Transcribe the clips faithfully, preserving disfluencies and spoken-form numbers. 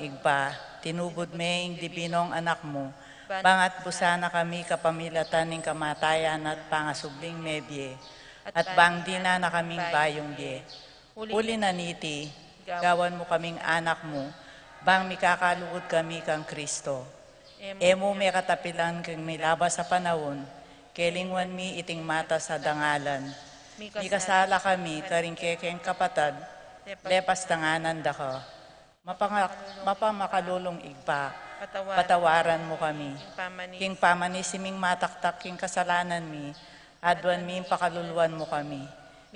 Ibpa, tinubud me ing dibinong Anak mu, bang atbusan na kami kapamilatan ning kamatayan at pangasubling mebie, at bang dinan na kaming bayung bie. Uli na niti, gawan mu kaming anak mu, bang mikakalugud kami kang Kristo. E mu mekatapilan king milabas a panaun, kelingwan mi iting matas a dangalan. Mikasala kami karing kekeng kapatad, lepas danganan da ka. Mapanga-, mapamakalulung Ibpa, patawaran mu kami. King pamanisi ming mataktak king kasalanan mi, aduan mi ing pakaluluan mu kami.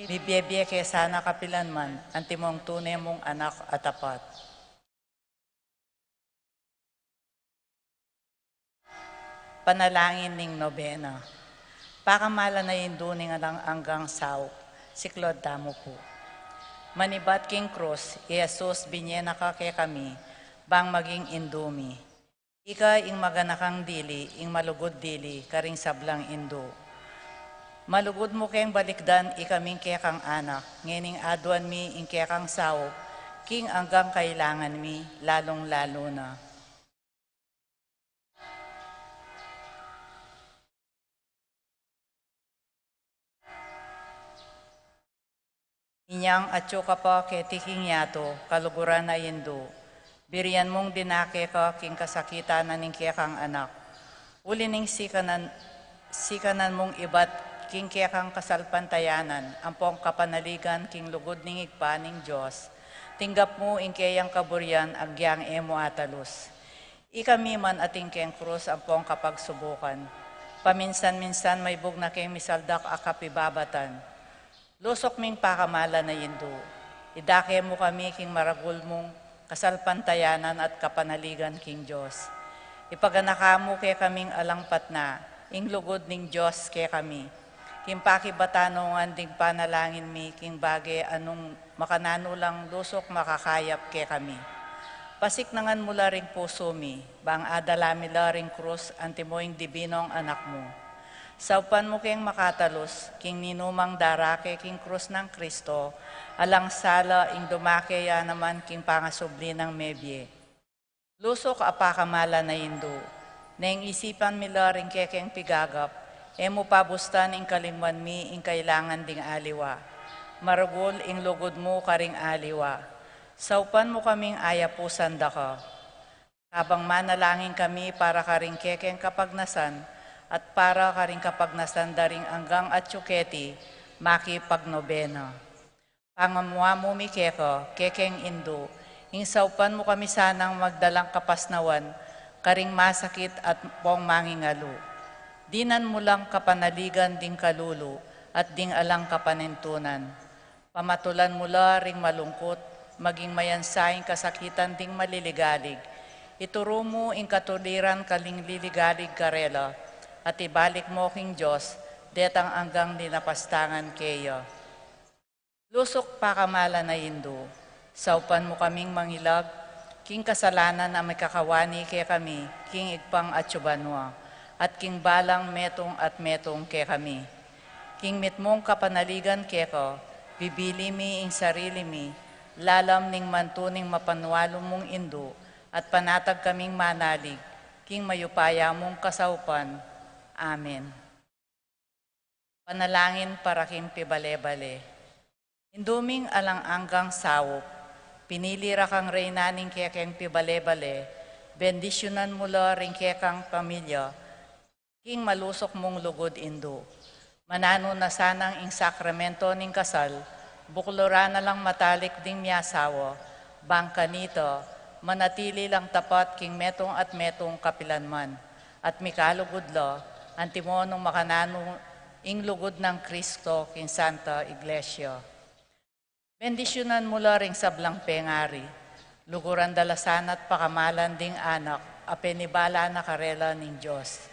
Mibie-bie ke sana kapilan man, antimong tune mung anak a tapat. Panalangin ning nobena. Pakamalan a Indu ning alang anggang saup, siklaud tamu pu. Manibat king krus, i Jesus binie na ka kekami, bang maging Indu mi. Ika ing maganakang dili, ing malugud dili, karing sablang indu. Malugud mu keng balikdan ikaming kekang anak, ngening aduan mi ing kekang saup, king anggang kailangan mi, lalung-lalu na. Inyang atyu ka pa keti king yatu, kaluguran a Indu, birian mung dinake ka king kasakitan na ning kekang anak. Uli ning sikanan, sikanan mung ibat king kekang kasalpantayanan, ampong kapanaligan king lugud ning Ibpa ning Dios, tinggap mu ing keyang kaburian agyang e mu atalus. Ikami man atin keng krus ampong kapagsubukan. Paminsan-minsan maibug na keng misaldak a kapibabatan. Lusuk ming pakamalan a Indu, idake mu kami king maragul mung kasalpantayanan at kapanaligan king Dios. Ipaganaka mu kekaming alang patna, ing lugud ning Dios kekami. King pakibatan ngan ding panalangin mi, king bage a nung makananu lang lusuk makakayap kekami. Pasiknangan mu la ring pusu mi, bang adala mi la ring krus antimo ing dibinong Anak mu. Saupan mu keng makatalus, king ninumang darake king krus nang Kristo, alang sala ing dumake ya naman king pangasubli nang mebie. Lusuk a pakamalan a Indu, neng isipan mi la ring kekeng pigagap, e mu pabustan ing kalingwan mi ing kailangan ding aliwa. Maragul ing lugud mu karing aliwa. Saupan mu kaming ayapusan da ka. Kabang manalangin kami para karing kekeng kapagnasan, at para karing kapagnasan da ring anggang atyu keti, makipagnobena. Pangamuamu mi keka, kekeng Indu, ing saupan mu kami sanang magdalang kapasnawan, karing masakit at pong mangingalu. Dinan mu lang kapanaligan ding kalulu at ding alang kapanintunan. Pamatulan mu la ring malungkut, maging mayansa ing kasakitan ding maliligalig. Ituru mu ing katuliran karing liligalig karela, at ibalik mu king Dios, detang anggang dinapastangan keya. Lusuk pakamalan a Indu, saupan mu kaming mangilag, king kasalanan a mikakawani kekami, king Ibpang atyu banua, at king balang metung at metung kekami. King mitmung kapanaligan keka, bibili mi ing sarili mi, lalam ning mantuning mapanwalu mung Indu, at panatag kaming manalig, king mayupaya mung kasaupan. Amen. Panalangin para king pibale-bale. Indu ming alang anggang saup, pinili ra kang reyna ning kekeng pibale-bale, bendisyunan mu la ring kekang pamilya, king malusuk mung lugud Indu. Mananu na sanang ing sakramento ning kasal, bukluran na lang matalik ding miasawa, bang kanita, manatili lang tapat king metung at metung kapilanman, at mikalugud la, antimo nung makananu ing lugud nang Kristo king Santa Iglesia. Bendisyunan mu la ring sablang pengari, luguran da la sana't pakamalan ding anak a penibala na karela ning Dios.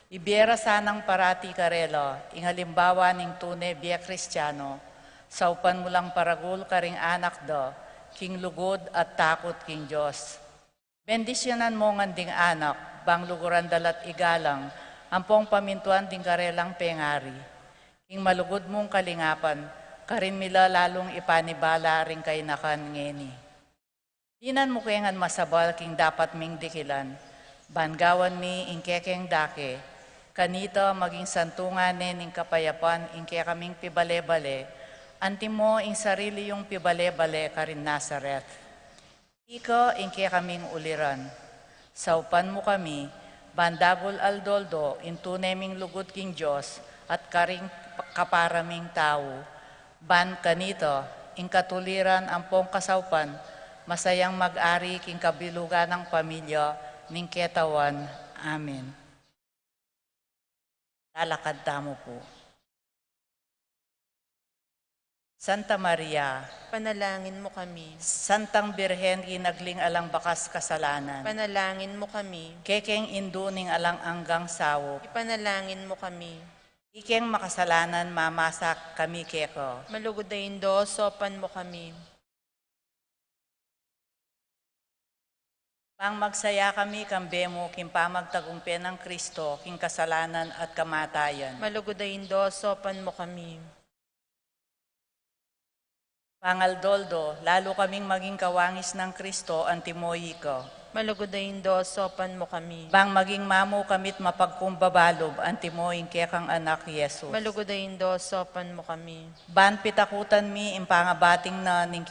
Ibie ra sanang parati karela ing alimbawa ning tune bie Kristiano, saupan mu lang paragul karing anak da, king lugud at takut king Dios. Bendisyunan mu ngan ding anak, bang luguran da la't igalang, ampong pamintuan ding karelang pengari. King malugud mung kalingapan, karin mi la lalung ipanibala ring kainakan ngeni. Dinan mu ke ngan masabal king dapat ming dikilan, ban gawan mi ing kekeng dake, kanita maging santungan ne ning kapayapan ing kekaming pibale-bale, antimo ing sarili yung pibale-bale karin Nazaret. Ika ing kekaming uliran. Saupan mu kami, ban dagul aldo-aldo ing tune ming lugud king Dios at karing kapara ming tau. Ban kanita, ing katuliran ampong kasaupan, masayang mag-ari king kabilugan nang pamilya ning ketawan. Amen. Lalakad tamu pu. Santa Maria, panalangin mu kami. Santang Birhen, inagling alang bakas kasalanan, panalangin mu kami. Kekeng indu ning alang anggang saup, ipanalangin mu kami. Ikeng makasalanan, mamasa kami keka. Malugud a Indu, saupan mu kami. Bang magsaya kami kambe mu king pamagtagumpe nang Kristo king kasalanan at kamatayan. Malugud a Indu, saupan mu kami. Bang aldo-aldo, lalu kaming maging kawangis nang Kristo, antimo ika. Malugud a Indu, saupan mu kami. Bang maging mamu kami't mapagkumbaba lub, antimo ing kekang Anak, Jesus. Malugud a Indu, saupan mu kami. Ban pitakutan mi ing pangabating na ning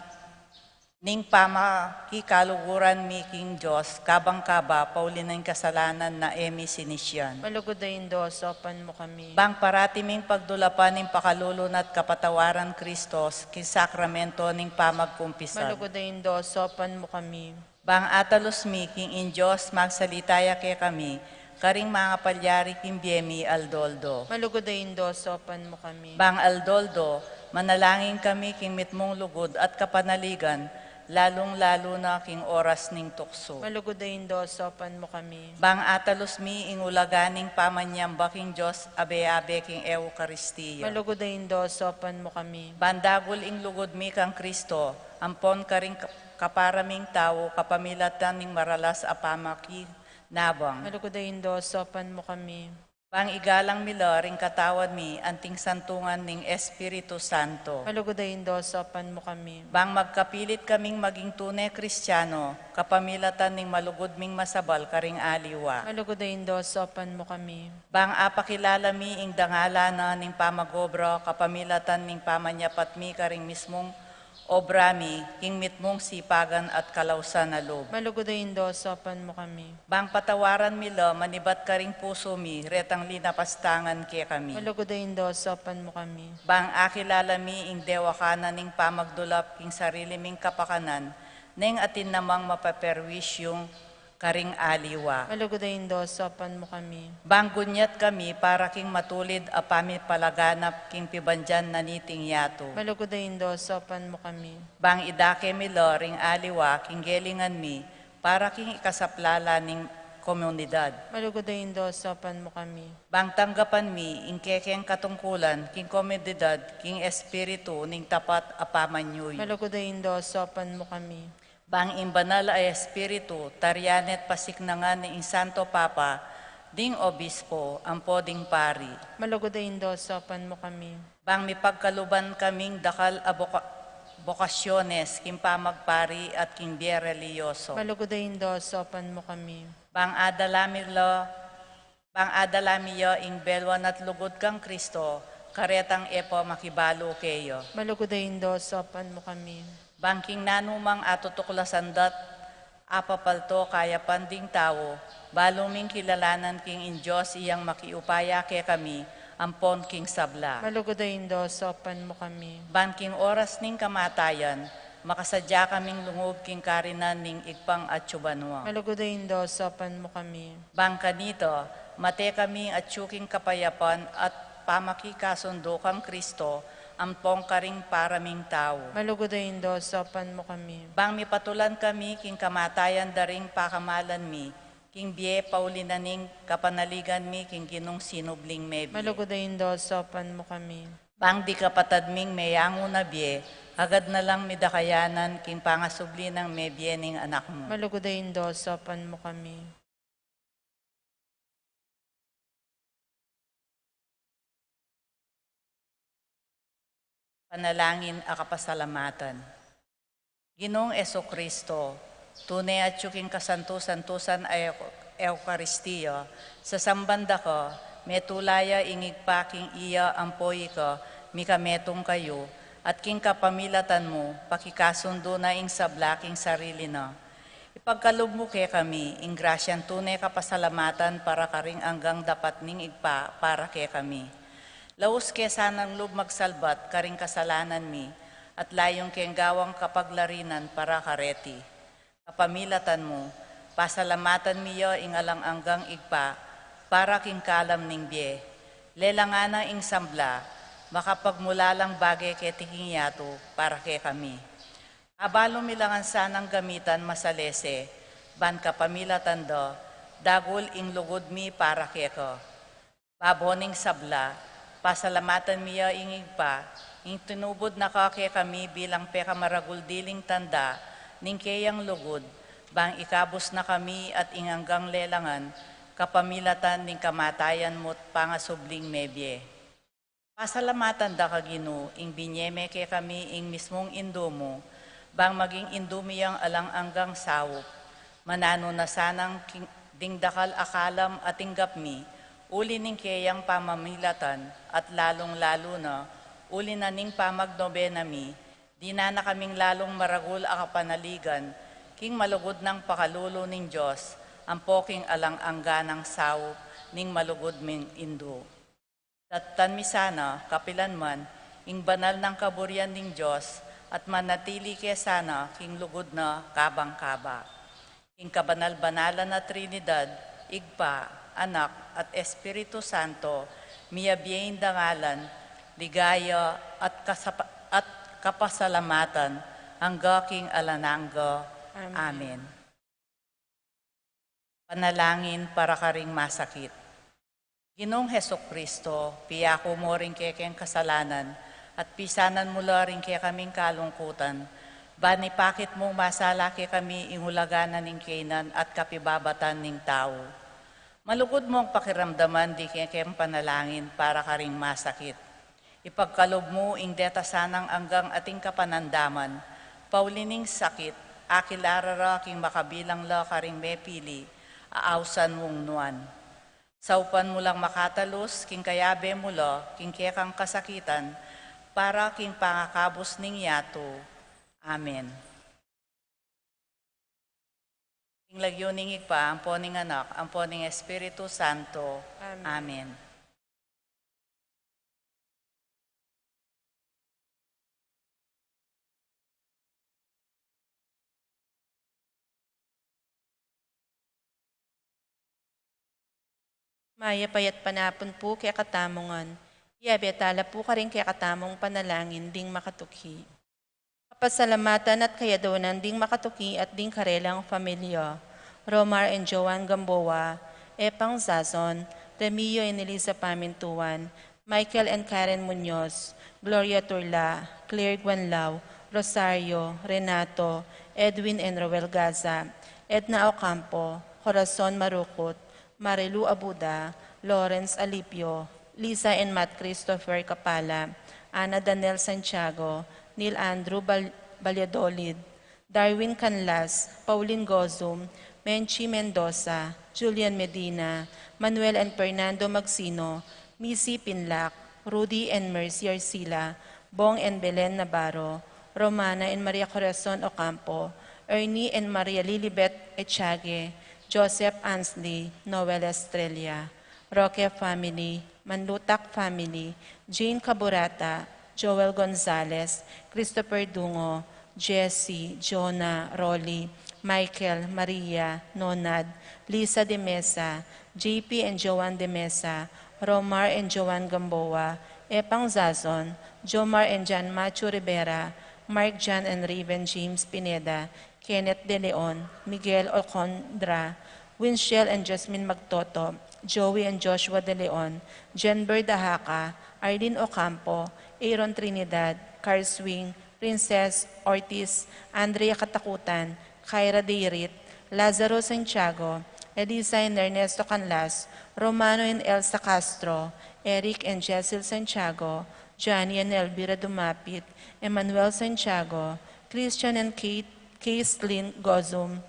ning pamakikaluguran mi king Dios, kabang kaba, pauli ning kasalanan na e mi sinisian. Malugud a Indu, saupan mu kami. Bang parati ming pagdulapan ing pakalulunat kapatawaran Kristos, king sakramento ning pamagkumpisan. Malugud a Indu, saupan mu kami. Bang atalus mi king ing Dios magsalita ya kekami, karing mangapalyari king bie mi aldo-aldo. Malugud a Indu, saupan mu kami. Bang aldo-aldo, manalangin kami king mitmung lugud at kapanaligan, lalung-lalu na king oras ning tuksu. Malugud a Indu, saupan mu kami. Bang atalus mi ing ulaga ning pamanyamba king Dios abe-abe king Eukaristia. Malugud a Indu, saupan mu kami. Bang dagul ing lugud mi kang Kristo, ampon karing ka-, kapara ming tau, kapamilatan ning maralas a pamaki- nabang. Malugud a Indu, saupan mu kami. Bang igalang mi la ring katawan mi anting santungan ning Espiritu Santo. Malugud a Indu, saupan mu kami. Bang magkapilit kaming maging tune Kristiano, kapamilatan ning malugud ming masabal karing aliwa. Malugud a Indu, saupan mu kami. Bang apakilala mi ing dangalan na ning pamag-obra, kapamilatan ning pamanyapat mi karing mismung obra mi, king mitmung sipagan at kalausan a lub. Malugud a Indu, saupan mu kami. Bang patawaran mi la manibat karing pusu mi retang linapastangan kekami. Malugud a Indu, saupan mu kami. Bang akilala mi ing dewakan na ning pamagdulap king sarili ming kapakanan, neng atin namang mapaperwisyung karing aliwa. Malugud a Indu, saupan mu kami. Bang gunyat kami para king matulid a pamipalaganap king pibandian na niting yatu. Malugud a Indu, saupan mu kami. Bang idake mi la ring aliwa king gelingan mi para king ikasaplala ning komunidad. Malugud a Indu, saupan mu kami. Bang tanggapan mi ing kekeng katungkulan king komunidad king espiritu ning tapat a pamanyuyu. Malugud a Indu, saupan mu kami. Bang ing Banal a Espiritu, tarian at pasiknangan ning Santo Papa, ding Obispo, ampo ding Pari. Malugud a Indu, saupan mu kami. Bang mipagkaluban kaming dakal a boka-, bokasyones, king pamagpari at king bie relihiyoso. Malugud a Indu, saupan mu kami. Bang adala mi la Bang adala mi ya ing belwan at lugud kang Kristo, karetang e pa makibalu keya. Malugud a Indu, saupan mu kami. Bang king nanumang atutuklasan da't apapalto kayapan ding tau, balu ming kilalanan king ing Dios iyang makiupaya kekami, ampon king sabla. Malugud a Indu, saupan mu kami. Bang king oras ning kamatayan, makasadya kaming lungub king karinan ning Ibpang atsu banua. Malugud a Indu, saupan mu kami. Bang kanita, mate kami atsu king kapayapan at pamakikasundu kang Kristo, ampong karing para ming tau. Malugud a Indu, saupan mu kami. Bang mipatulan kami king kamatayan da ring pakamalan mi, king bie pauli na ning kapanaligan mi king Ginung sinubling mebie. Malugud a Indu, saupan mu kami. Bang ding kapatad ming meyangu na bie, agad na lang mi da kayanan king pangasubli nang mebie ning Anak mu. Malugud a Indu, saupan mu kami. Panalangin a kapasalamatan. Ginung Jesucristo, Tune atyu king kasantu-santusan a Eu-, Eukaristia, sasamban da ka, metula ya ing Ibpa king iya ampo ika, mikametung kayu, at king kapamilatan mu, pakikasundu na ing sabla king sarili na. Ipagkalub mu kekami ing grasyan tune kapasalamatan para karing anggang dapat ning Ibpa para kekami. Laus ke sanang lub magsalbat karing kasalanan mi, at layun keng gawang kapaglarinan para kareti. Kapamilatan mu, pasalamatan mi ya ing alang anggang Ibpa para king kalam ning bie. Lelangan na ing sabla, makapagmulalang bage keti king yatu para kekami. Abalu mi la ngan sanang gamitan masalese, ban kapamilatan da, dagul ing lugud mi para keka. Babo ning sabla, pasalamatan mi ya ing Ibpa, ing tinubud na ka kekami bilang pekamaragul diling tanda ning keyang lugud, bang ikabus na kami at ing anggang lelangan, kapamilatan ning kamatayan mu't pangasubling mebie. Pasalamatan da ka, Ginu, ing binie me kekami ing mismung Indu mu, bang maging indu mi yang alang anggang saup. Mananu na sanang king-, ding dakal a kalam a tinggap mi, uli ning keyang pamamilatan, at lalung-lalu na, uli na ning pamagnobena mi, dinan na kaming lalung maragul a kapanaligan, king malugud nang pakalulu ning Dios, ampo king alang angga nang saup ning malugud ming Indu. Daptan mi sana, kapilan man, ing banal nang kaburian ning Dios, at manatili ke sana king lugud na kabang-kaba. King kabanal-banalan a Trinidad, Ibpa, Anak, at Espiritu Santo, miyabie ing dangalan, ligaya, at kasapa-, at kapasalamatan, angga king alang angga. Amen. Amen. Panalangin para karing masakit. Ginung Jesucristo, piyaku mu ring kekeng kasalanan, at pisanan mu la ring kekaming kalungkutan, ban ipakit mung masala kekami ing ulaga na ning kaynan at kapibabatan ning tau. Malugud mung pakiramdaman ding kekeng panalangin para karing masakit. Ipagkalub mu ing deta sanang anggang ating kapanandaman, pauli ning sakit, akilala ra king makabilang la karing mepili, a ausan mung nuan. Saupan mu lang makatalus, king kayabe mu la, king kekang kasakitan, para king pangakabus ning yatu. Amen. King lagyu ning Ibpa, ampo ning Anak, ampo ning Espiritu Santo. Amen. Amen. Mayap a yat panapun pu kekatamu ngan. Iyabe tala pu karing kekatamung panalangin ding makatuki. Kapasalamatan at kayadwanan ding makatuki at ding karelang familia. Romar and Joan Gamboa, Epang Zazon, Remio and Eliza Pamintuan, Michael and Karen Muñoz, Gloria Turla, Claire Guanlao, Rosario, Renato, Edwin and Roel Gaza, Edna Ocampo, Corazon Marukut, Marilu Abuda, Lawrence Alipio, Lisa and Matt Christopher Capala, Ana Danel Santiago, Neil Andrew Bal-, Valladolid, Darwin Canlas, Pauline Gozum, Menchi Mendoza, Julian Medina, Manuel and Fernando Magsino, Missy Pinlac, Rudy and Mercy Arcila, Bong and Belen Navarro, Romana and Maria Corazon Ocampo, Ernie and Maria Lilibet Echage, Joseph Ansley, Noel Estrella, Roque family, Manlutak family, Jane Caburata, Joel Gonzalez, Christopher Dungo, Jesse, Jonah, Rolly, Michael, Maria, Nonad, Lisa de Mesa, J P and Joan de Mesa, Romar and Joan Gamboa, Epang Zazon, Jomar and John Macho Rivera, Mark John and Raven James Pineda, Kenneth De Leon, Miguel Ocondra, Winchell and Jasmine Magtoto, Joey and Joshua De Leon, Jenber Dahaca, Arlene Ocampo, Aaron Trinidad, Carl Swing, Princess Ortiz, Andrea Katakutan, Kyra Deirit, Lazaro Santiago, Elisa and Ernesto Canlas, Romano and Elsa Castro, Eric and Jezil Santiago, Johnny and Elvira Dumapit, Emmanuel Santiago, Christian and Kate Caitlin Gozum,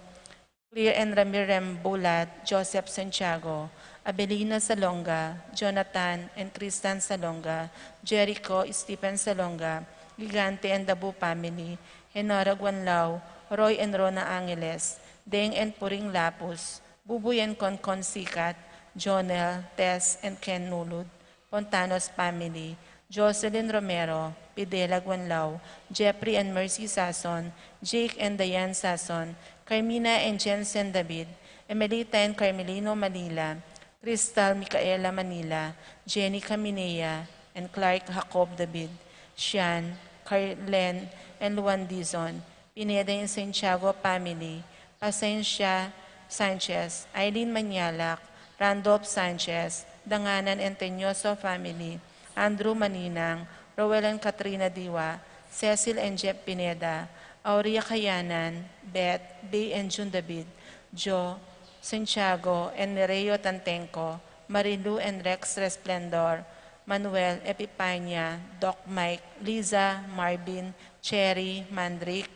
Clear and Ramir Rembulat, Joseph Santiago, Abelina Salonga, Jonathan and Kristan Salonga, Jericho Stephen Salonga, Gigante and Dabu family, Henora Guanlao, Roy and Rona Angeles, Deng and Puring Lapus, Bubuy and Concon Sicat, Jonel, Tess and Ken Nulud, Pontanos family, Jocelyn Romero, Pidela Guanlao, Jeffrey and Mercy Sason, Jake and Diane Sason, Carmina and Jensen David, Emelita and Carmelino Manila, Crystal Micaela Manila, Jenny Caminea and Clark Jacob David, Sian, Carlen and Luan Dizon, Pineda and Santiago family, Pasencia Sanchez, Aileen Manyalak, Randolph Sanchez, Danganan and Teñoso family, Andrew Maninang, Roel and Katrina Diwa, Cecil and Jeff Pineda, Aurea Kayanan, Beth, Bay and June David, Joe, Santiago and Nereo Tantenco, Marilu and Rex Resplendor, Manuel, Epipania, Doc Mike, Liza, Marvin, Cherry, Mandrick,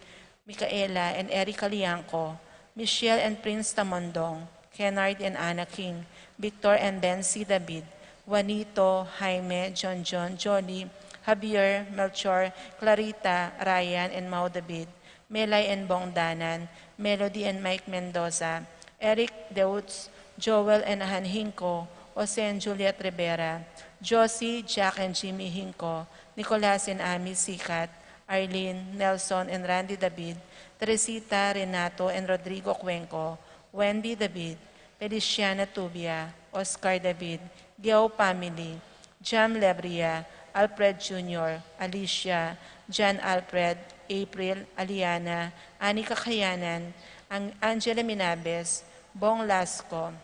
Micaela and Erica Liangco, Michelle and Prince Tamondong, Kennard and Anna King, Victor and Bency David, Juanito, Jaime, John John, Johnny, Javier, Melchor, Clarita, Ryan and Mau David, Melay and Bong Danan, Melody and Mike Mendoza, Eric Deutz, Joel and Han Hinco, Jose and Juliet Rivera, Josie, Jack and Jimmy Hinco, Nicolas and Ami Sicat, Arlene, Nelson and Randy David, Teresita, Renato and Rodrigo Cuenco, Wendy David, Feliciana Tubia, Oscar David, Diao family, Jam Lebria, Alfred Junior, Alicia, John Alfred, April, Aliana, Anika Kayanan, Ang-, Angela Minabes, Bong Lasco,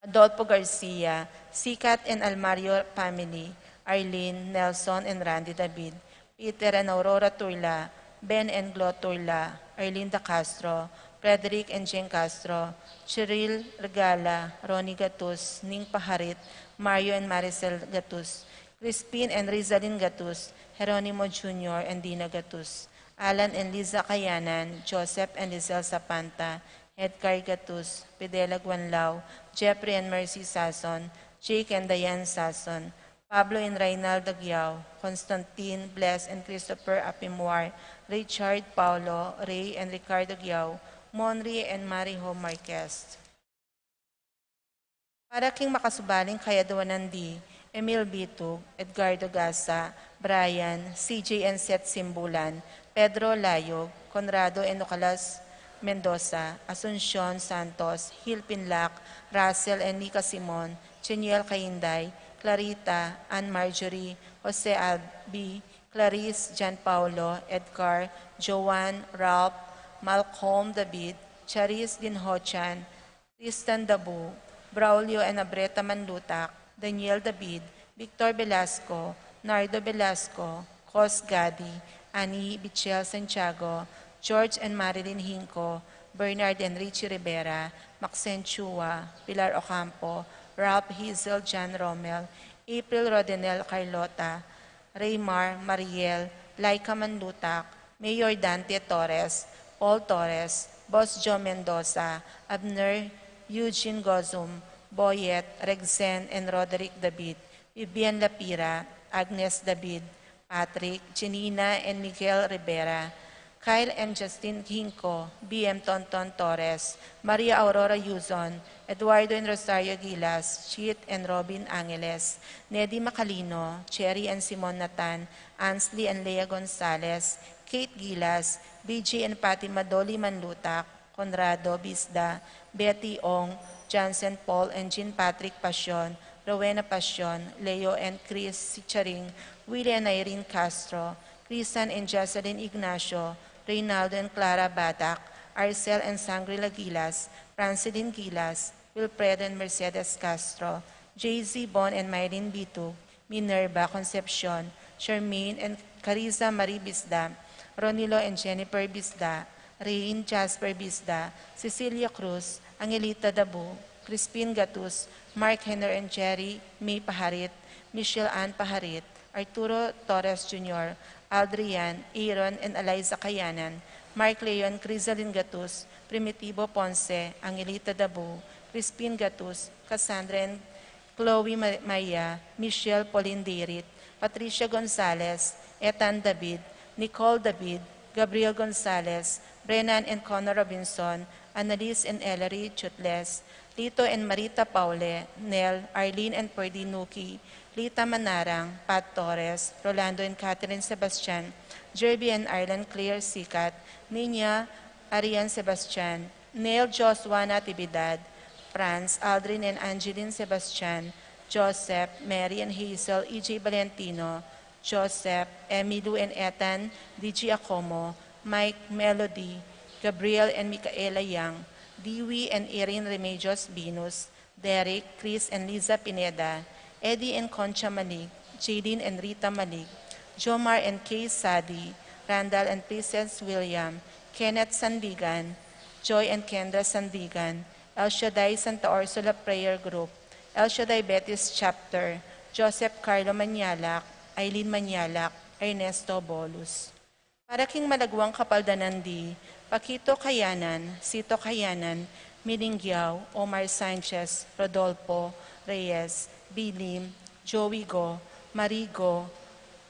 Adolfo Garcia, Sikat and Almario family, Arlene, Nelson and Randy David, Peter and Aurora Turla, Ben and Glo Turla, Erlinda Castro, Frederick and Jane Castro, Cheryl Regala, Ronnie Gatus, Ning Paharit, Mario and Maricel Gatus, Crispin and Rizalin Gatus, Jeronimo Junior and Dina Gatus, Alan and Liza Kayanan, Joseph and Lizelle Sapanta, Edgar Gatus, Fidela Guanlao, Jeffrey and Mercy Sason, Jake and Diane Sason, Pablo and Reynald Aguiao, Constantine, Bless and Christopher Apimuar, Richard, Paulo, Ray and Ricardo Aguiao, Monri and Marijo Marquez. Para king makasubaling kayadwanan di Emil Bitug, Edgardo Gasa, Brian, C J and Seth Simbulan, Pedro Layog, Conrado and Nicolas Mendoza, Asuncion Santos, Hilpin Lac, Russell and Nika Simon, Jeniel Kainday, Clarita, Ann Marjorie, Jose Albi, Clarice, John Paulo, Edgar, Joan, Ralph, Malcolm David, Charis Dinhochan, Tristan Dabu, Braulio and Abreta Manlutak, Daniel David, Victor Velasco, Nardo Velasco, Cos Gadi, Ani Bichel Santiago, George and Marilyn Hinco, Bernard and Richie Rivera, Maxine Chua, Pilar Ocampo, Ralph Hazel John Romel, April Rodenel Carlota, Raymar, Mariel, Laika Manlutak, Mayor Dante Torres, Paul Torres, Boss Joe Mendoza, Abner, Eugene Gozum, Boyet, Rexen and Roderick David, Vivian Lapira, Agnes David, Patrick, Janina and Miguel Rivera, Kyle and Justin Hinco, B M Tonton Torres, Maria Aurora Yuzon, Eduardo and Rosario Gilas, Chit and Robin Angeles, Nedi Macalino, Cherry and Simon Natan, Ansley and Lea Gonzalez, Kate Gilas, B J and Fatima Dolly Manlutak, Conrado Bisda, Betty Ong, Johnson Paul and Jean Patrick Pasion, Rowena Pasion, Leo and Chris Sicharing, Willie and Irene Castro, Crisan and Jocelyn Ignacio, Reynaldo and Clara Batak, Arcel and Sangri Lagilas, Francelin Gilas, Wilfredo and Mercedes Castro, J Z Bon and Mylene Bitug, Minerva Concepcion, Charmaine and Carissa Marie Bisda, Ronilo and Jennifer Bisda, Rain Jasper Bisda, Cecilia Cruz, Angelita Dabu, Crispin Gatus, Mark Henner and Jerry May Paharit, Michelle Ann Paharit, Arturo Torres Junior, Aldrian, Aaron and Eliza Kayanan, Mark Leon, Crisalin Gatus, Primitivo Ponce, Angelita Dabu, Crispin Gatus, Cassandra and Chloe Ma- Maya, Michelle Pauline Dirit, Patricia Gonzalez, Ethan David, Nicole David, Gabriel Gonzalez, Brennan and Connor Robinson, Annalise and Ellery Chutles, Lito and Marita Paule, Nel, Arlene and Perdi Nuki, Lita Manarang, Pat Torres, Rolando and Catherine Sebastian, Jerby and Arlen Claire Sikat, Nina, Arian Sebastian, Neil Joshua Natividad, Franz, Aldrin and Angeline Sebastian, Joseph, Mary and Hazel E J Valentino, Joseph, Emily and Ethan D G Acomo, Mike, Melody, Gabriel and Micaela Yang, Dewey and Erin Remedios Venus, Derek, Chris and Liza Pineda, Eddie and Concha Malig, Jaylin and Rita Malig, Jomar and Kay Sadi, Randall and Princess William, Kenneth Sandigan, Joy and Kendra Sandigan, El Shaddai Santa Ursula Prayer Group, El Shaddai Betis Chapter, Joseph Carlo Manialak, Eileen Manialak, Ernesto Bolus. Para king malagwang kapaldanan di Paquito Kayanan, Sito Kayanan, Milingyao, Omar Sanchez, Rodolfo Reyes, Bilim, Joey Go, Marigo,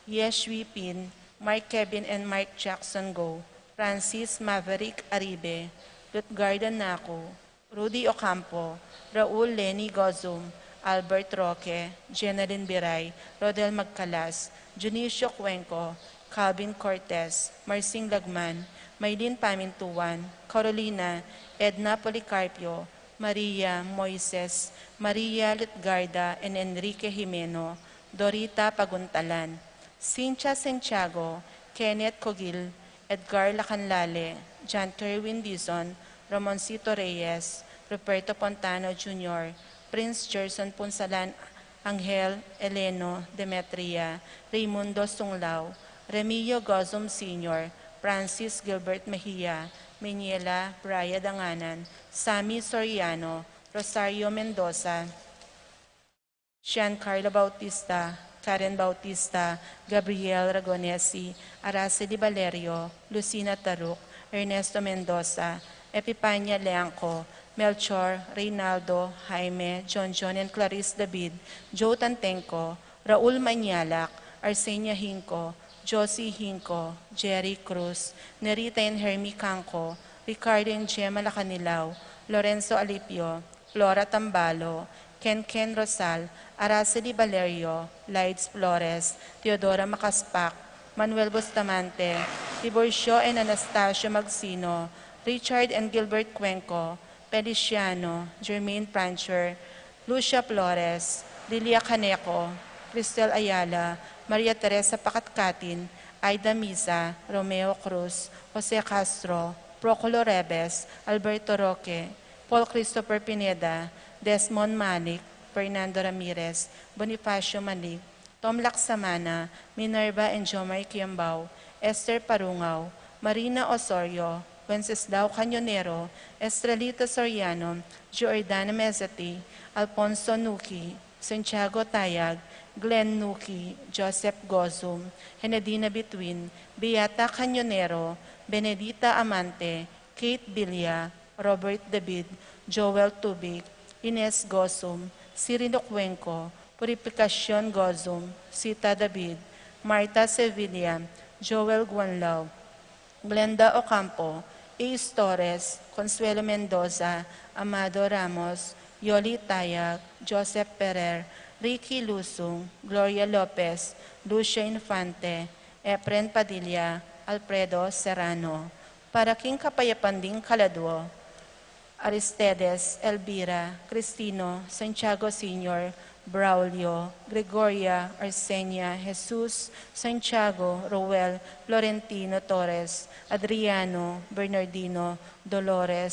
Yeshwi Pin, Mark Kevin and Mark Jackson Go, Francis Maverick Aribe, Lutgarda Naku, Rudy Ocampo, Raul Lenny Gozum, Albert Roque, Jenalyn Biray, Rodel Magcalas, Dionisio Cuenco, Calvin Cortez, Marsing Lagman, Maylin Pamintuan, Carolina, Edna Policarpio, Maria Moises, Maria Lutgarda and Enrique Jimeno, Dorita Paguntalan, Cynthia Santiago, Kenneth Cogil, Edgar Lacanlale, John Kerwin Dizon, Ramoncito Reyes, Ruperto Pontano Junior, Prince Gerson Punsalan, Angel, Eleno, Demetria, Raymundo Sunglao, Remilio Gozum Senior, Francis Gilbert Mejia, Meniela Braya Danganan, Sammy Soriano, Rosario Mendoza, Giancarlo Bautista, Karen Bautista, Gabriel Ragonesi, Araceli Valerio, Lucina Taruc, Ernesto Mendoza, Epipania Leanco, Melchor, Reynaldo, Jaime, John John and Clarice David, Joe Tantenco, Raul Manialak, Arsenia Hinco, Josie Hinco, Jerry Cruz, Nerita and Hermie Canco, Ricardo and Gemma Lacanilao, Lorenzo Alipio, Flora Tambalo, Ken Ken Rosal, Araceli Valerio, Lides Flores, Teodora Macaspac, Manuel Bustamante, Tiburcio and Anastasio Magsino, Richard and Gilbert Cuenco, Feliciano, Jermaine Prancher, Lucia Flores, Lilia Caneco, Cristel Ayala, Maria Teresa Pacatcatin, Aida Miza, Romeo Cruz, Jose Castro, Procolo Rebes, Alberto Roque, Paul Christopher Pineda, Desmond Malik, Fernando Ramirez, Bonifacio Malik, Tom Laksamana, Minerva and Jomar Kiambao, Esther Parungao, Marina Osorio, Wenceslao Cañonero, Estrelita Soriano, Giordana Mezati, Alfonso Nuki, Santiago Tayag, Glenn Nuki, Joseph Gozum, Henedina Bituin, Beata Cañonero, Benedita Amante, Kate Villa, Robert David, Joel Tubig, Ines Gozum, Cyril Cuenco, Purificacion Gozum, Sita David, Martha Sevilla, Joel Guanlao, Glenda Ocampo, Ace Torres, Consuelo Mendoza, Amado Ramos, Yoli Tayag, Joseph Ferrer, Ricky Lusung, Gloria Lopez, Lucia Infante, Efren Padilla, Alfredo Serrano. Para king kapayapan ding kaladua, Aristides, Elvira, Cristino, Santiago Senior, Braulio, Gregoria, Arsenia, Jesus, Santiago, Roel, Florentino Torres, Adriano, Bernardino, Dolores,